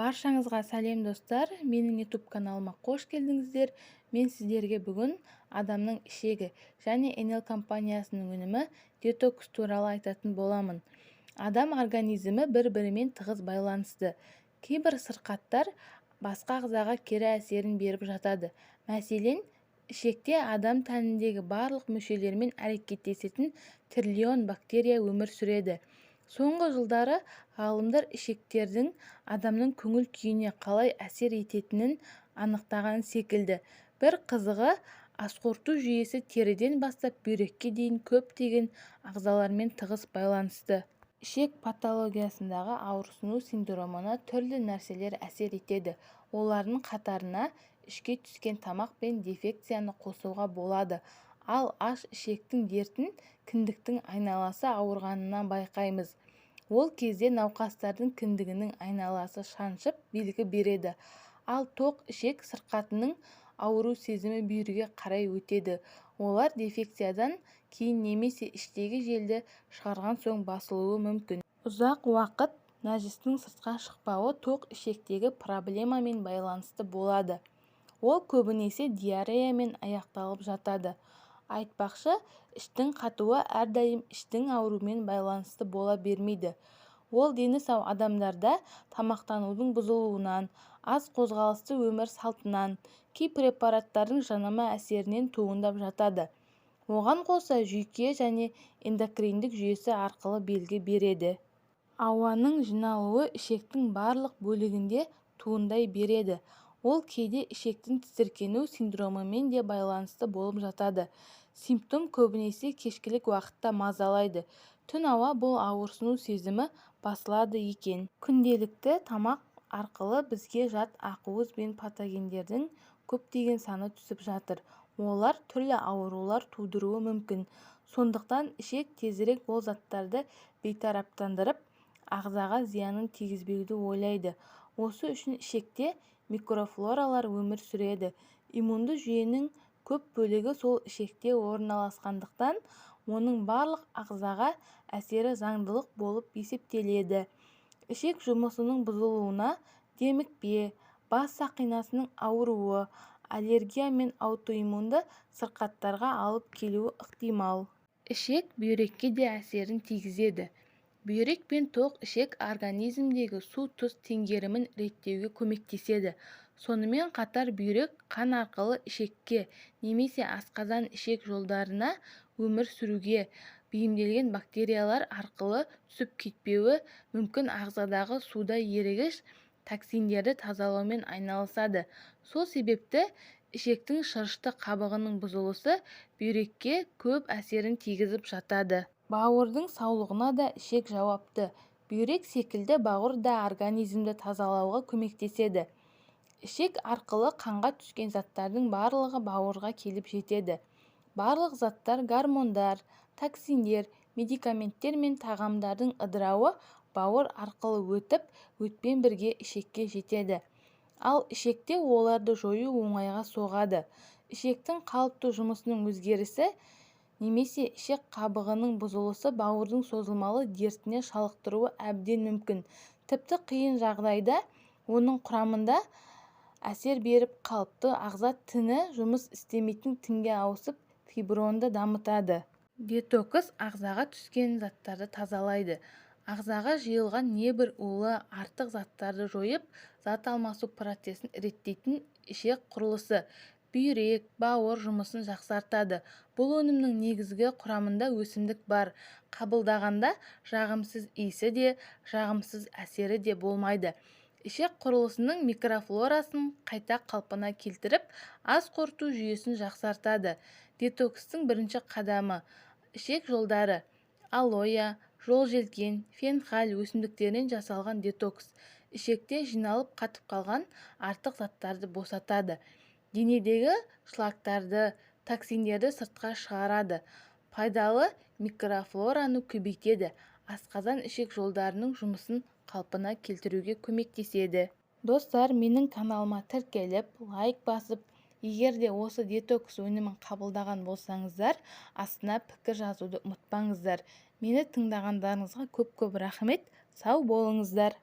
Баршаңызға сәлем, достар! Менің YouTube каналыма қош келдіңіздер! Мен сіздерге бүгін адамның ішегі және NL компаниясының өнімі детокс туралы айтатын боламын. Адам организмі бір-бірімен тығыз байланысты. Кейбір сырқаттар басқа ағзаға кері әсерін беріп жатады. Мәселен, ішекте адам тәніндегі барлық мүшелермен әрекеттесетін триллион бактерия өмір сүреді. Соңғы жылдары ғалымдар ішектердің адамның көңіл-күйіне қалай әсер ететінін анықтаған секілді. Бір қызығы, асқорыту жүйесі теріден бастап бүйрекке дейін көптеген ағзалармен тығыз байланысты. Ішек патологиясындағы ауырсыну синдромына түрлі нәрселер әсер етеді. Олардың қатарына ішке түскен тамақ пен дефекацияны қосуға болады. Ал аш ішектің дертін кіндіктің айналасы ауырғанынан байқаймыз. Ол кезде науқастардың кіндігінің айналасы шаншып белгі береді. Ал тоқ ішек сырқатының ауру сезімі бүйірге қарай өтеді. Олар дефекациядан кейін немесе іштегі желді шығарған соң басылуы мүмкін. Ұзақ уақыт нәжістің сыртқа шықпауы тоқ ішектегі проблемамен байланысты болады. Ол көбінесе диареямен аяқталып жатады. Айтпақшы, іштің қатуы әрдайым іштің ауруымен байланысты бола бермейді. Ол дені сау адамдарда тамақтанудың бұзылуынан, аз қозғалысты өмір салтынан, кей препараттардың жанама әсерінен туындап жатады. Оған қоса жүйке және эндокриндік жүйесі арқылы белгі береді. Ауаның жиналуы ішектің барлық бөлігінде туындай береді. Ол кейде ішектің тітіркену синдромымен де байланысты болып жатады. Симптом көбінесе кешкілік уақытта мазалайды. Түн ауа бұл ауырсыну сезімі басылады екен. Күнделікті тамақ арқылы бізге жат ақуыз бен патогендердің көптеген саны түсіп жатыр. Олар түрлі аурулар тудыруы мүмкін. Сондықтан ішек тезірек ол заттарды бейтараптандырып, ағзаға зиянын тигізбеуді ойлайды. Осы үшін ішекте микрофлоралар өмір сүреді. Иммунды жүйенің көп бөлігі сол ішекте орналасқандықтан, оның барлық ағзаға әсері заңдылық болып есептеледі. Ішек жұмысының бұзылуына демікпе, бас сақинасының ауруы, аллергия мен аутоиммунды сырқаттарға алып келуі ықтимал. Ішек бүйрекке де әсерін тигізеді. Бүйрек пен тоқ ішек организмдегі су-тұз теңгерімін реттеуге көмектеседі. Сонымен қатар бүйрек қан арқылы ішекке немесе асқазан-ішек жолдарына өмір сүруге бейімделген бактериялар арқылы түсіп кетпеуі мүмкін ағзадағы суда ерігіш токсиндерді тазалаумен айналысады. Сол себепті ішектің шырышты қабығының бұзылысы бүйрекке көп әсерін тигізіп жатады. Бауырдың саулығына да ішек жауапты. Бүйрек секілді бауыр да организмді тазалауға көмектеседі. Ішек арқылы қанға түскен заттардың барлығы бауырға келіп жетеді. Барлық заттар, гормондар, токсиндер, медикаменттер мен тағамдардың ыдырауы бауыр арқылы өтіп, өтпен бірге ішекке жетеді. Ал ішекте оларды жою оңайға соғады. Ішектің қалыпты жұмысының өзгерісі немесе ішек қабығының бұзылысы бауырдың созылмалы дертіне шалдықтыруы әбден мүмкін. Тіпті қиын жағдайда оның құрамында әсер беріп, қалыпты ағза тіні жұмыс істемейтін тінге ауысып, фибронды дамытады. Детокс ағзаға түскен заттарды тазалайды. Ағзаға жиылған небір улы, артық заттарды жойып, зат алмасу процесін реттейтін ішек құрылысы, бүйрек, бауыр жұмысын жақсартады. Бұл өнімнің негізгі құрамында өсімдік бар. Қабылдағанда жағымсыз иісі де, жағымсыз әсері де болмайды. Ішек құрылысының микрофлорасын қайта қалпына келтіріп, ас қорыту жүйесін жақсартады. Детокстың бірінші қадамы – ішек жолдары. Алоэ, жолжелкен, фенхаль өсімдіктерінен жасалған детокс ішекте жиналып қатып қалған артық заттарды босатады. Денедегі шлактарды, токсиндерді сыртқа шығарады. Пайдалы микрофлораны көбейтеді, асқазан-ішек жолдарының жұмысын қалпына келтіруге көмектеседі. Достар, менің каналыма тіркеліп, лайк басып, егер де осы детокс өнімін қабылдаған болсаңыздар, астына пікір жазуды ұмытпаңыздар. Мені тыңдағандарыңызға көп-көп рахмет. Сау болыңыздар!